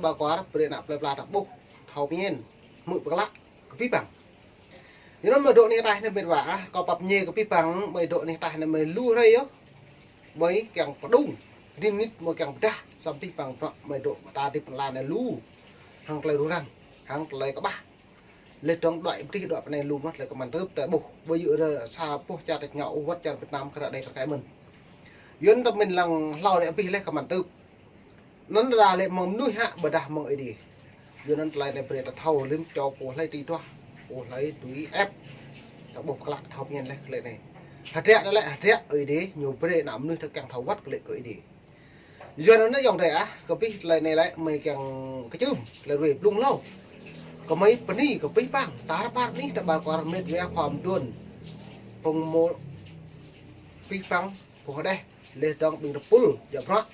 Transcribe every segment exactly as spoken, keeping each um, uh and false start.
Ƀa kuar, brơi ană plơi pla ta ƀuh, thâo pơñen, hmư̆ pơklă, kơ abih bang. Yua anŭn mơi dŏ anih ataih anai mĕt wa ah, kâo pap ñe kơ abih bang, mơi dŏ anih ataih anai mơi lu hrơi yơh. Mơi kiăng pơdŏng, rin nit mơi kiăng pơdah, samơ̆ abih bang bruă mơi dŏ ta hơdip ƀơi lŏn anai lu. Hăng tơlơi rŭng răng, hăng tơlơi kơƀah. Leh dơ̆ng đuaĭ pơtih đuaĭ pơ anai lu mơ̆n tơlơi kơmăn tưp ta ƀuh. Ƀu djơ̆ rơ sa boh čar tač ngă ôh wơ̆t čar Việt Nam kơ ră anai kơ kăi mơ̆n. Yua anŭn ta min lăng hlâo đe abih leh kơmăn tưp. Anŭn ta lĕ mơ̆ng mơnuih hă ƀôdah mơ̆ng Ơi Adai. Yua anŭn tơlơi anai brơi ta thâo lĕ čô pô hlơi tui duah, pô hlơi tui ĕp. Ta ƀuh pơklă thâo pơñen leh tơlơi anai. Hơdră anai lĕ hơdră Ơi Adai ñu brơi ană mơnuih ta kiăng thâo wơ̆t kơ lĕ kơ Ơi Adai. Yua anŭn anai ayŏng adơi ah, kơ abih tơlơi anai lĕ mơi kiăng kơčŭm, tơlơi ruai blung hlâo. Kơ mơi bơni kơ abih bang, tar ƀar anih ta ƀar kuar mĕt wa khua mơduôn. Phung mơ̆ abih bang, phung hơđeh, leh dơ̆ng ƀing tơpul, djă bruă.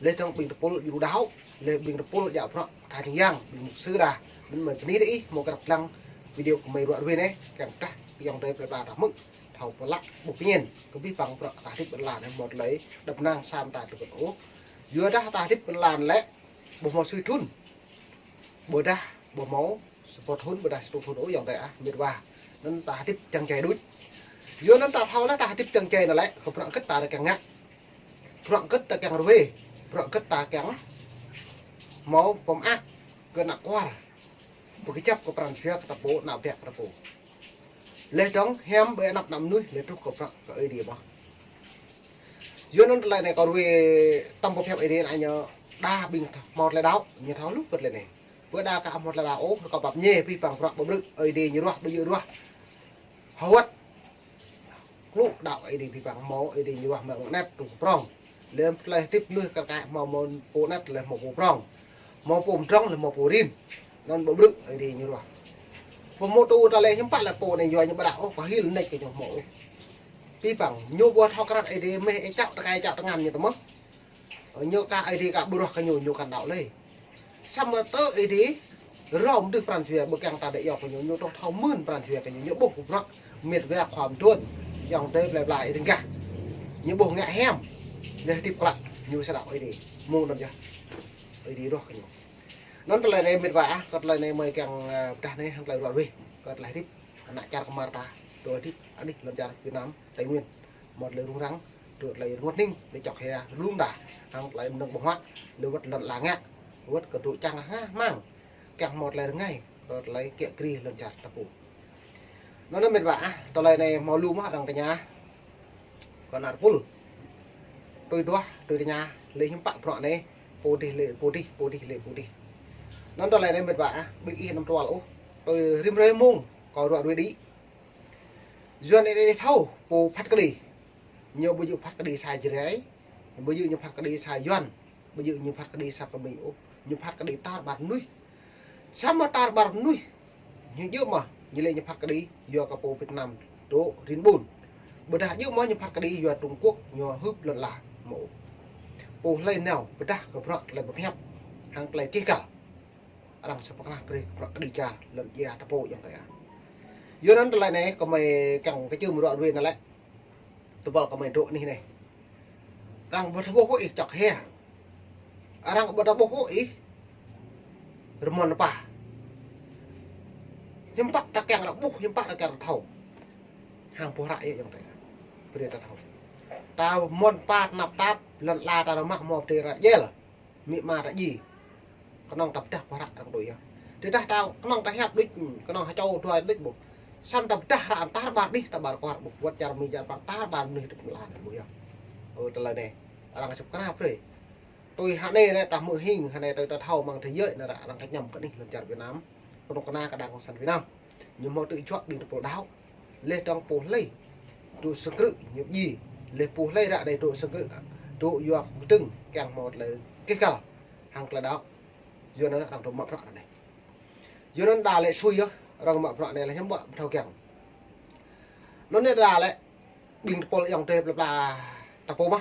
Leh dơ̆ng ƀing tơpul djru đaŏ, leh ƀing tơpul djă bruă, ta jing yang, ƀing mục sư đa. Anŭn mơi bơni đơi ih, mơ̆ kơ rơp lăng video kơ mơi ruă ruai anai, kiăng pơdah, ayŏng adơi plơi pla ta hmư̆. Thâo pơklă ƀuh pơñen, kơ abih bang bruă ta hơdip ƀơi lŏn anai mơ̆ tơlơi, đăp năng sa mơta tơkŭt ôh. Yua dah ta hơdip ƀơi lŏn anai lĕ, ƀu hmâo sui thŭn. Ƀôdah, ƀu hmâo, sa boh thŭn, ƀôdah sa rơtuh thŭn ôh ayŏng adơi ah, mĕt wa. Anŭn ta hơdip čang čai đôč. Yua anŭn ta thâo leh ta hơdip čang čai anai lĕ, kơ bruă hơgĕt ta kiăng ngă. Bruă hơgĕt ta kiăng ruai. Bruă hơgĕt ta kiăng hmâo pơmơak kơ ană kuar. Pơkơjăp kơ pran jua kơ ta pô, ană biă kơ ta pô. Leh dơ̆ng hiam ƀơi anăp ană mơnuih, leh truh kơ bruă kơ Ơi Adai ƀơh. Yua anŭn tơlơi anai kâo ruai tơm pơhiăp Ơi Adai anai ñu đa ƀing hmâo tơlơi đaŏ, ñu thâo lu kơ tơlơi anai. Ƀôdah ka hmâo tơlơi đaŏ ôh, kâo pap ñe abih bang bruă ƀơƀrư̆, Ơi Adai ñu ruah, ƀu djơ̆ ruah. Hơwơ̆t. Klŭ đaŏ Ơi Adai abih bang hmâo, Ơi Adai ñu ruah mơ̆ng anet truh prŏng. Leh tơlơi hơdip mơnuih kar kaĭ hmâo mơ̆n pô anet leh hmâo pô prŏng. Hmâo pô mơdrŏng leh hmâo pô rin. Anŭn ƀơƀrư̆ Ơi Adai ñu ruah. Pơhmutu ta leh hiư̆m pă leh pô anai yua ñu ƀu đaŏ ôh, pơhil anet kơ ñu hmâo ôh. Abih bang, ñu ƀu thâo krăn Ơi Adai mơ̆ ih čŏk tơkai čŏk tơngan ñu tơ mơ̆. Ñu ka Ơi Adai ka ƀu ruah kơ ñu, ñu kăn đaŏ leh. Samơ̆ tơ Ơi Adai, rơm dih pran jua ƀu kiăng ta đe iâu kơ ñu, ñu tŏ thâo mơ̆n pran jua kơ ñu, ñu ƀuh kơ bruă, mĕt wa khua mơduôn, ayŏng adơi plơi pla ih dơ̆ng gah. Ñu ƀuh ngă hiam, leh hơdip pơklă, ñu sa đaŏ Ơi Adai, mơ̆ng anŭn yơh. Ơi Adai ruah kơ ñu. Anŭn tơlơi anai mĕt wa ah, kơ tơlơi anai mơi kiăng, ơ, pơdah anai, hăng tơlơi ruă ruai, kơ tơlơi hơdip, ană čar kơmar ta, tơlơi hơdip, anih lŏn čar Việt Nam, Tây Nguyên. Hmâo tơlơi rŭng răng, tơlơi rơngot hning, tơlơi čŏk hia, rơlŭng đa, hăng tơlơi mơnơ̆ng ƀơ̆ng huă, leh wơ̆t lŏn ala ngă, wơ̆t kơ tơlơi čang hă hmang, kiăng hmâo tơlơi rơngai, kơ tơlơi kiă kriê lŏn čar ta pô. Anŭn anai mĕt wa ah, tơlơi anai hmâo lu mơ̆ arăng tơña, kơ ană tơpul. Tui duah, tui tơña, lĕ hiư̆m pă bruă anai, pô dih lĕ, pô dih, pô dih lĕ, pô dih. Anŭn tơlơi anai mĕt wa ah, ƀing ih anăm tual ôh, tui rĭm hrơi mông, kâo ruă ruai đĭ. Yuan ih thâo, pô phat kơđi. Ñu ƀu djơ̆ phat kơđi sa Jrai, ƀu djơ̆ ñu phat kơđi sa Yuan, ƀu djơ̆ ñu phat kơđi sa kơ Mi ôh, ñu phat kơđi tar ƀar mơnuih. Samơ̆ tar ƀar mơnuih, ñu djơ̆ mơ̆, ñu lĕ ñu phat kơđi, yua kơ pô Việt Nam dŏ rin ƀun. Ƀôdah djơ̆ mơ̆ ñu phat kơđi, yua Trung Quốc, ñu hưp lŏn ala, mơ̆. Pô hlơi nao, pơdah kơ bruă tơlơi pơhiăp, hăng tơlơi kih kal. Arăng sa pơkra brơi kơ bruă kơđi čar lŏn ia ta pô ayŏng adơi ah. Yua anŭn tơlơi anai kơ mơi kiăng kơčŭm ruă ruai anai lĕ. Tơpul kơ mơi dŏ anih anai. Arăng ƀu thâo ƀuh ôh ih čŏk hia. Arăng ƀu thâo ƀuh ôh ih rơmon pa. Hiư̆m pă ta kiăng arăng ƀuh, hiư̆m pă ta kiăng arăng thâo. Hăng ƀuh ră ia ayŏng adơi ah. Brơi ta thâo. Ta rơmon pa tơnap tap, lŏn ala ta rơmah hmâo pơdơi ră jel. Amĭ ama ta djai. Kơnơ̆ng ta pơdah pơhră arăng tui yơh. Tơdah ta kơnơ̆ng ta hiăp đôč, kơnơ̆ng hơčâo dua đôč ƀuh. Samơ̆ ta pơdah ră ană tar ƀar đih ta ƀar kuar ƀuh. Wơ̆t čar Mi čar Prang tar ƀar mơnuih hơdip mơ̆ng lŏn anai ƀuh yơh. Ơ, tơlơi anai. Arăng sa pơkra brơi. Tui hă anai lĕ ta hmư̆ hing, hă anai tui ta thâo mơ̆ng thế giới anai ră arăng kơñăm kơ anih lŏn čar Việt Nam. Kơnuk kơna kơ Đảng Cộng sản Việt Nam. Ñu hmâo tơjuă ƀing tơpul đaŏ. Leh dơ̆ng pô hlơi dŏ sơkrư̆ ñu djai. Leh pô hlơi ră anai dŏ sơkrư̆, dŏ yua kơdơ̆ng kiăng hmâo tơlơi kih kal hăng tơlơi đaŏ. Yua anŭn arăng dŏ mă bruă anai. Yua anŭn đa lĕ sui yơh, arăng mă bruă anai lĕ hiư̆m ƀu thâo kiăng. Anŭn anai đa lĕ ƀing tơpul ayŏng adơi plơi pla ta pô mơ̆.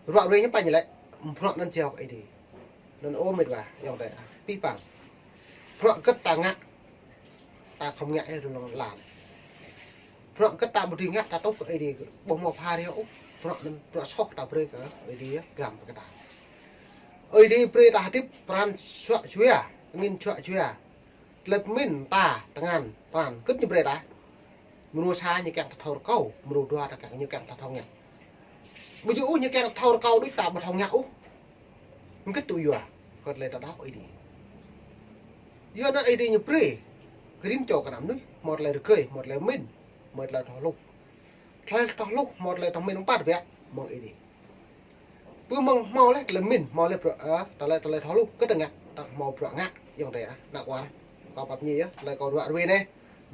Ruă ruai hiư̆m pă ñu lĕ, bruă anŭn jao kơ Ơi Adai. Anŭn ơ mĕt wa, ayŏng adơi ah, abih bang. Bruă hơgĕt ta ngă, ta khŏm ngă ih rơlŏng lan. Bruă hơgĕt ta ƀu dưi ngă, ta tŭ kơ Ơi Adai kơ, ƀu hmâo pha rơh ôh. Bruă anŭn, bruă soh ta brơi kơ Ơi Adai gam pơkă ta. Ơi Adai brơi ta hơdip pran suă jua, angin suă jua. Tơlơi pơmĭn ta tơngan pran, hơgĕt ñu brơi ta. Mrô sa ñu kiăng ta thâo rơkâo, mrô dua ta kiăng ñu kiăng ta thâo ngă. Ƀu djơ̆ ôh ñu kiăng thâo rơkâo đôč ta ƀu thâo ngă ôh. Hơgĕt tŭ yua, kơ tơlơi ta đaŏ Ơi Adai. Yua anŭn Ơi Adai ñu brơi rĭm čô kơ ană mơnuih, hmâo tơlơi rơgơi, hmâo tơlơi pơmĭn, hmâo tơlơi thâo hluh. Tơlơi thâo hluh, hmâo tơlơi thâo pơmĭn pơpă biă, mơ̆ng Ơi Adai. Pơ mơ̆ng hmâo laih tơlơi pơmĭn, hmâo laih bruă, ơ, tơlơi, tơlơi thâo hluh, kơ tơngă, ta hmâo bruă ngă, ayŏng adơi, ơ, ană kual. Kâo pap ñi yơh, tơlơi kâo ruă ruai anai,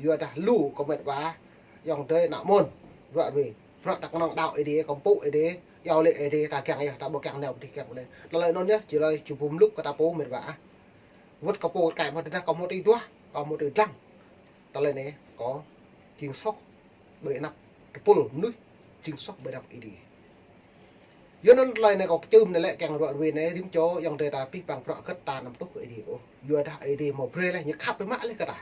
yua dah lu kâo met wa, ayŏng adơi, ană mơnuih, ruă ruai. Bruă ta kơnơ̆ng đaŏ Ơi Adai, kơmpŭ Ơi Adai, iâu laĭ Ơi Adai, ta kiăng yơh, ta ƀu kiăng nao pơ tih kiăng pơ anai. Tơlơi anŭn yơh, či laĭ či pơmlŭk kơ ta pô met wa ah. Wơ̆t kơ pô kơ kă mơ̆ tơdah kâo hmâo tui duah, kâo hmâo tui dlăng. Tơlơi anai, kâo jing soh ƀơi anăp tơpul mơnuih, jing soh ƀơi anăp Ơi Adai. Yua anŭn tơlơi anai kâo kơčưm anai lĕ kiăng ruă ruai anai rĭm čô ayŏng adơi ta pih pang bruă hơgĕt ta anăm tuh kơ Ơi Adai kơ. Yua dah Ơi Adai hmâo brơi laih, ñu khăp biă mă laih kơ ta.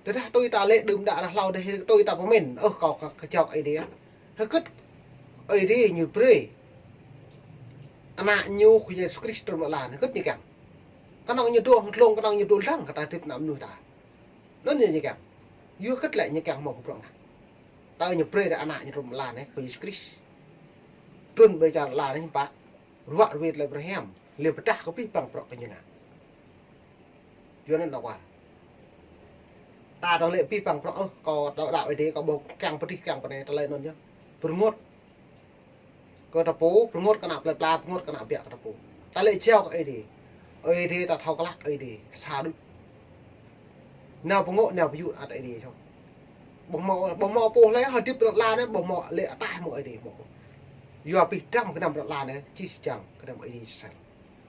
Tơdah tui ta lĕ đưm đă ră hlâo dih, tui ta pơmĭn, ơ, kâo kơ, kơ jao Ơi Adai. Hơgĕt Ơi Adai ñu brơi Ană ñu Khua Yêsu Krist trŭn amăng lăn, hơgĕt ñu kiăng. Kơnơ̆ng ñu dŏ hơdlông, kơnơ̆ng ñu dŏ lăng kơ ta hơdip ană mơnuih ta. Anŭn ñu, ñu kiăng. Yua hơgĕt lĕ ñu kiăng hmâo kơ bruă ngă. Tơl ñu brơi dah Ană ñu trŭn amăng lăn, ơ, Khua Yêsu Krist. Trŭn ƀơi čar lăn anai hiư̆m pă. Ruă ruai tơlơi Abraham, lĕ pơdah kơ pih pang bruă kơ ñu ngă. Yua anŭn ană kual. Ta dŏng lĕ pih pang bruă, ơ, kâo đaŏ, đaŏ Ơi Adai, kâo ƀu kiăng pơ tih kiăng pơ anai, tơlơi anŭn yơh. Pơrơngot kơ ta pô, pơrơngot kơ ană plơi pla, pơrơngot kơ ană biă kơ ta pô. Ta lĕ jao kơ Ơi Adai. Ơi Adai ta thâo klă Ơi Adai, sa đôč. Nao pơngŏ, nao pơyŭ ăt Ơi Adai yơh. Ƀu hmâo, ƀu hmâo pô hlơi hơdip lŏn tơnah anai, ƀu hmâo lĕ ataih hmâo Ơi Adai hmâo. Yua pih dram gơnam lŏn tơnah anai, čih čang gơnam Ơi Adai sel.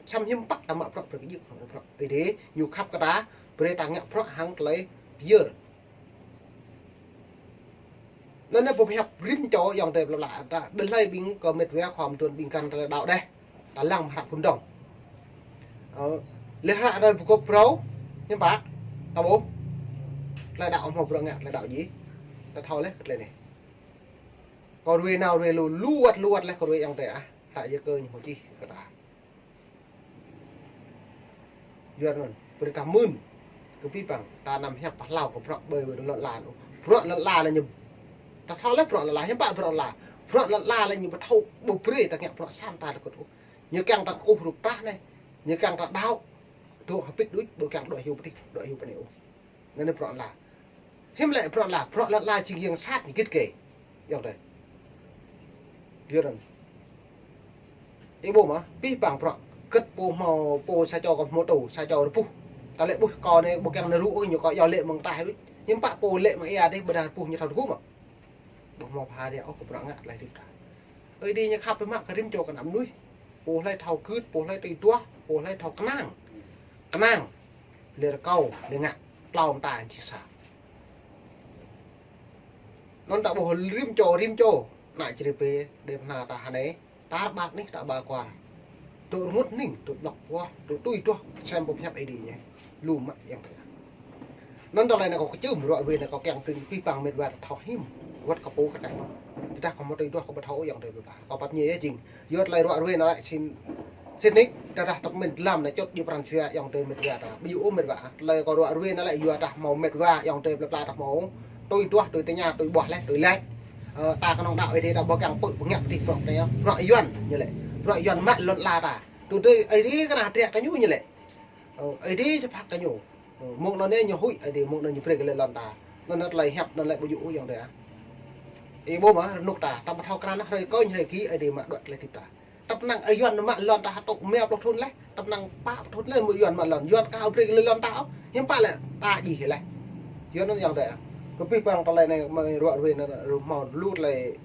Samơ̆ hiư̆m pă ta mă bruă brơi kơ djơ̆ hăng bruă Ơi Adai, ñu khăp kơ ta, brơi ta ngă bruă hăng tơlơi pơyơr. Anŭn anai pơhiăp rĭm čô ayŏng adơi plơi pla ta, ƀing hlơi ƀing kơ met wa khŏm tuan ƀing găn tơlơi đaŏ dêh. Ta lăng hră phŭn dŏng. Ơ, lĕ hră tơlơi pơgop phrâo, hiư̆m pă, ta ƀuh. Tơlơi đaŏ hmâo bruă ngă, tơlơi đaŏ djai. Ta thâo laih kơ tơlơi anai. Kâo ruai nao ruai lu, lu wơ̆t, lu wơ̆t laih kâo ruai ayŏng adơi ah. Hră Yakơ ñu hmâo čih kơ ta. Yua anŭn, brơi ta mưn kơ pih pang, ta anăm hiăp pơhlao kơ bruă ƀơi lŏn tơnah anai. Bruă lŏn tơnah anai ñu, ta thâo laih bruă lŏn tơnah, hiư̆m pă bruă lŏn tơnah. Bruă lŏn tơnah anai ñu ƀu thâo, ƀu brơi ta ngă bruă sat ta lơkŭt ôh. Ñu kiăng ta kơkuh hrup tah anai, ñu kiăng ta đaŏ, dŏ hơbĭt đôč, ƀu kiăng dŏ hyu pơ tih, dŏ hyu pơ anai ôh. Anŭn anai bruă lŏn tơnah. Hiư̆m lĕ bruă lŏn tơnah, bruă lŏn tơnah jing yang sat ñu git gai. Ayŏng adơi. Yua anŭn. Ih ƀuh mơ̆, pih pang bruă, hơgĕt pô hmâo, pô sa čô kơ hmâo tŭ, sa čô rơbuh. Ta lĕ ƀuh kâo anai ƀu kiăng nao ruă ôh, ñu kâo iâu laĭ mơ̆ng ataih đôč. Hiư̆m pă pô laĭ mơ̆ng ia dih ƀôdah rơbuh ñu thâo tơgŭ mơ̆. Ƀu hmâo pha ră ôh kơ bruă ngă tơlơi hơdip ta. Ơi Adai ñu khăp biă mă kơ rĭm čô kơ ană mơnuih. Pô hlơi thâo gưt, pô hlơi tui duah, pô hlơi thâo kơnang. Kơnang. Lĕ rơkâo, lĕ ngă. Tlâo mơta čih sa. Anŭn ta ƀuh rĭm čô, rĭm čô. Ană čri pê, đe pơhna ta hơnai. Ta rơbat anih ta ƀa kual. Tŭ rơngot hning, tŭ blŏk pơwah, tŭ tui duah, sem pơhiăp Ơi Adai ñu. Lu mă ayŏng adơi. Anŭn tơlơi anai kâo kơčưm ruă ruai anai kâo kiăng brơi pih pang met wa ta thâo hiư̆m. Wơ̆t kơ pô kơ teh. Tơdah kâo hmâo tui duah kâo ƀu thâo ayŏng adơi ƀu pă. Kâo pap ñi yơh jing. Yua tơlơi ruă ruai anai lĕ sin, sin nik, tơdah tơk min dlăm anai čut djơ̆ pran jua ayŏng adơi met wa ta. Ƀu djơ̆ ôh met wa. Tơlơi kâo ruă ruai anai lĕ yua dah hmâo met wa ayŏng adơi plơi pla ta hmâo. Tui duah, tui tơña, tui ƀuah laih, tui laĭ. Ơ, ta kơnơ̆ng đaŏ Ơi Adai ta ƀu kiăng pơ̆ pơngăt pơtih bruă anai yơh. Bruă Yuan ñu lĕ. Bruă Yuan mă lŏn tơnah ta. Tui tui Ơi Adai kơnang triă kơ ñu ñu lĕ. Ơ, Ơi Adai čơphak kơ ñu. Ơ, mơ̆ng anŭn anai ñu huĭ Ơi Adai, mơ̆ng anŭn ñu brơi kơ lĕ lŏn ta. Anŭn anai tơlơi hiăp anŭn lĕ ƀu djơ̆ ôh ayŏng adơi ah. Ih ƀuh mơ̆, rơnŭk ta, ta ƀu thâo krăn ôh, hrơi kơñ hrơi gih Ơi Adai mă đuaĭ tơlơi hơdip ta. Tơpă năng, ơ, Yuan mă lŏn ta hơtŭ mă pluh thŭn laih, tơpă năng pă pluh thŭn laih mơ̆ Yuan mă lŏn. Yuan ka brơi kơ lĕ lŏn ta ôh, hiư̆m pă lĕ ta djai laih. Yuan anŭn ayŏng adơi ah. Kơ pih pang tơlơi anai mơ̆ ruă ruai anai, ruă hmâo lu tơlơi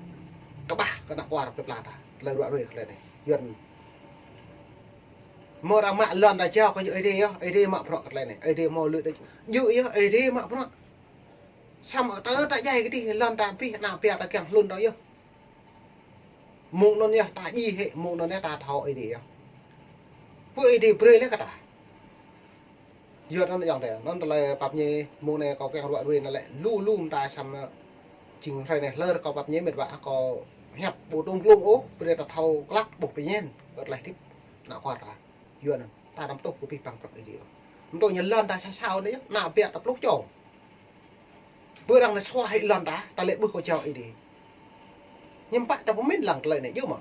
kơƀah kơ ană kual plơi pla ta. Tơlơi ruă ruai tơlơi anai. Yuan mơ̆ arăng mă lŏn ta jao kơ Ơi Adai yơh, Ơi Adai mă bruă kơ tơlơi anai, Ơi Adai hmâo lĕ đôč. Djơ̆ yơh, Ơi Adai mă bruă. Samơ̆ tơ ta djai kơ tih lŏn ta pih ană pia ta kiăng hlŭn ta yơh. Mơ̆ng anŭn yơh ta djai hĕ, mơ̆ng anŭn yơh ta thâo Ơi Adai yơh. Pô Ơi Adai brơi laih kơ ta. Yua anŭn ayŏng adơi, anŭn tơlơi pap ñi mơ̆ng anai kâo kiăng ruă ruai anai lĕ lu lu mơta samơ̆ jing hrơi anai hlơr kâo pap ñi met wa kâo Hiăp ƀu tơm glông ôh, brơi ta thâo klă ƀuh pơñen, kơ tơlơi hơdip ană khua ta. Yua anŭn, ta tăm tŭ kơ pih păng prăk Ơi Adai. Mtô ñu lŏn ta sa sao anai, ană ƀiă ta pluh čô. Pơ arăng anai sua hĭ lŏn ta, ta lĕ ƀuh kơ jao Ơi Adai. Hiư̆m pă ta pơmĭn lăng tơlơi anai yơh mơ̆.